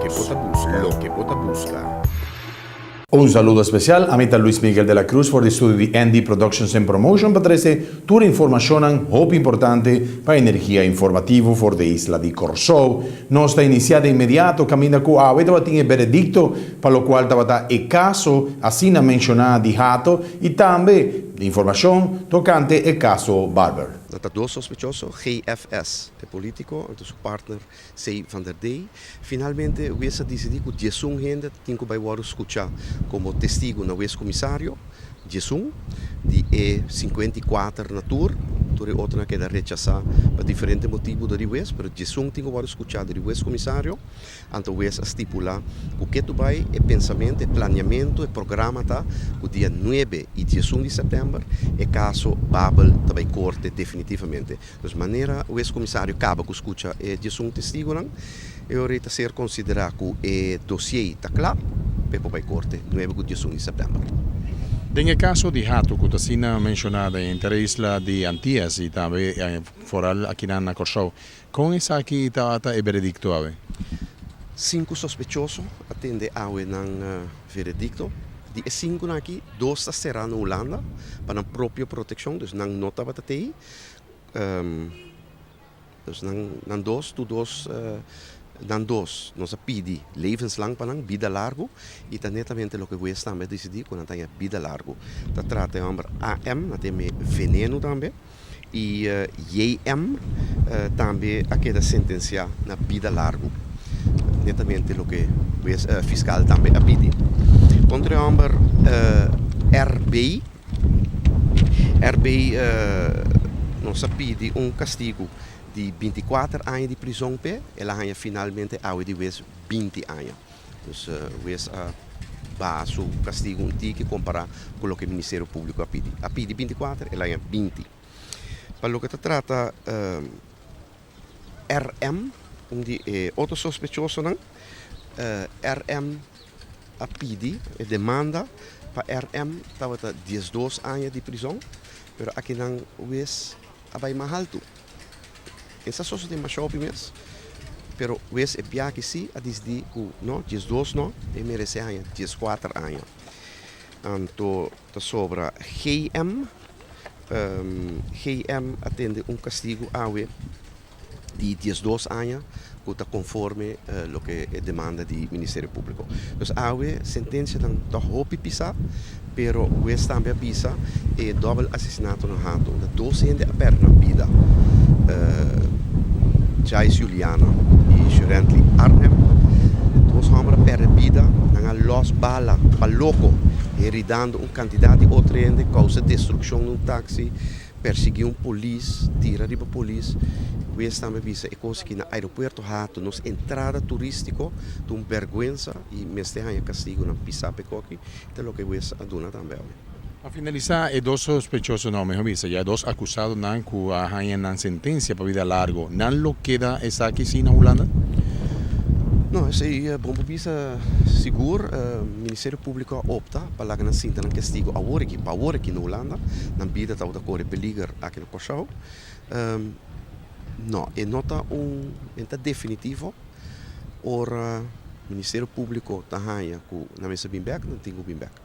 Loke bo ta buska. Loke bo ta buska. Un saludo especial, ami ta Luis Miguel de la Cruz for di studio di ND Productions and Promotion pa trece tur informacionnan hopi importante pa energia informativo for di isla di Corsou. Nos ta inicia de inmediato caminda cu awe tabatin e veredicto pa locual tabata e caso asina menciona di Hato y tambe informacion tocante e caso Barber. Nan ta dos sospechoso, GFS, e politico, anto su partner C. van der D. Finalmente wes a disidí ku diesun hende tin ku bai wòrdu skuchá komo testigu na wes komisario, 11 di e 54 na tur, tur e otronan a keda rechasá pa diferente motibu dor di wes, pero 11 tin ku wòrdu skuchá dor di wes komisario. Anto wes a stipulá ku ketu bai e pensamentu, e planeamentu, e programa ta ku dia 9 i 11 di sèptèmber e kaso Babel ta bai korte definitivamente. Dus manera wes komisario kaba ku skucha e 11 testigunan, e ora ei ta ser konsiderá ku e dosié ta kla pa e por bai korte 9 ku 11 di sèptèmber. Den e kaso di Hato ku ta asina menshoná den henter e isla di Antias i tambe foral akinan na Kòrsou, kon esaki tabata e veredikto awe? Sinku sospechoso a tende awe nan veredikto. Di e sinkunan aki, dos ta será na Hulanda pa nan propio protekshon, dus nan no tabata tei. Dus nan nan dos, tur dos, nan dos nos a pidi levenslang pa nan, bida largu, i ta netamente loke hues tambe a disidí ku nan ta haña bida largu. Ta trata e hòmber AM, nan ta yam'é Veneno tambe, i JM tambe a keda sentensiá na bida largu. Netamente loke hues, fiskal tambe a pidi. Kontra e hòmber RB. RB nos a pidi un kastigu di 24 aña di prizon p'e, el a haña finalmente awe di wes 20 aña. Dus wes a baha su kastigu un tiki kompará ku loke Ministerio Públiko a pidi. A pidi 24, el a haña 20. Pa loke ta trata RM, un di e otro sospechosonan, RM a pidi e demanda pa RM tabata 12 aña di prizon, pero akinan wes a bai mas haltu. Esa sosode masha hopi mes, pero wes e biaha si a disidi ku no, 12 no, e merese haña 14 aña. Anto ta sobra GM, GM a tende un kastigu awe di 12 aña ku ta konforme loke e demanda di Ministerio Públiko. Dus awe sentensianan ta hopi pisá, pero hues tambe a bisa e dòbel asesinato na Hato, unda dos hende a pèrdè nan bida, Jais Juliana i Jurently Arnhem. Dos hòmber a pèrdè bida, nan a lòs bala pa loko, heridando un kantidat di otro hende, kousa destrukshon di un taksi, Persiguí un polis, tira riba polis. Hues tambe bisa e kos aki na aeropuerto Hato, nos entrada turístiko, ta un bèrgwensa i mester haña kastigunan pisá p'e koki, ta loke hues a duna tambe awe. Pa finalisá, e dos sospechosonan, o mehor bisa, ya e dos akusadonan ku a haña nan sentensia pa bida largo, nan lo keda esaki si na Hulanda? No, esei bon por bisa sigur. Ministerio Públiko a opta pa laga nan sinta nan kastigu awor aki, pa awor aki na Hulanda. Nan bida tabata kore peliger aki na Kòrsou. No, e no ta un, e no ta definitivo. Ora Ministerio Públiko ta haña ku nan mester bin bèk, nan tin ku bin bèk.